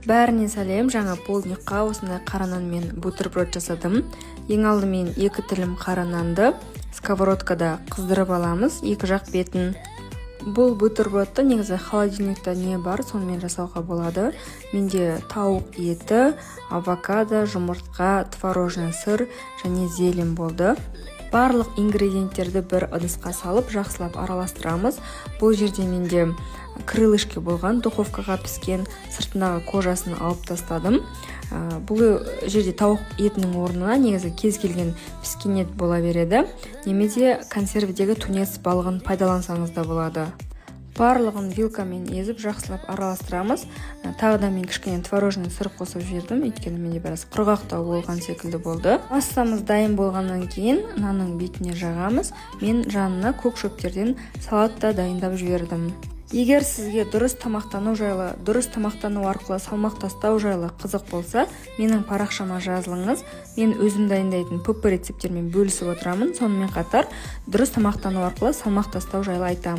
Бәріне сәлем. Жаңа полдникқа осындай қара нанмен бутерброд жасадым. Ең алдымен 2 тілім қара нанды сковородкада қыздырып аламыз, екі жақ бетін. Бұл бутербродты негізі холодильникта не бар, сонымен жасауға болады. Менде тауық еті, авокадо, жұмыртқа, творожный сыр және зелень болды. Барлық ингредиенттерді бір ыдысқа салып, жақсылап араластырамыз. Бұл жерде менде крылышки болған, духовкаға піскен, сыртындағы кожасын алып тастадым. Бұл жерде тауық етінің орнына негізі кез келген піскен ет бола береді, немесе консервідегі тунец балығын пайдалансаңыз да болады. Барлығын вилкамен езіп, жақсылап араластырамыз. Тағы да мен кішкене творожный сыр қосып жібердім, өйткені менде біраз құрғақтау болған секілді болды. Массамыз дайын болғаннан кейін нанның бетіне жағамыз. Мен жанына көк шөптерден салат та дайындап жібердім. Егер сізге дұрыс тамақтану жайлы, дұрыс тамақтану арқылы салмақ тастау жайлы қызық болса, менің парақшама жазылыңыз. Мен өзім дайындайтын ПП рецепттермен бөлісіп отырамын. Сонымен қатар дұрыс тамақтану арқылы салмақ тастау жайлы айтамын.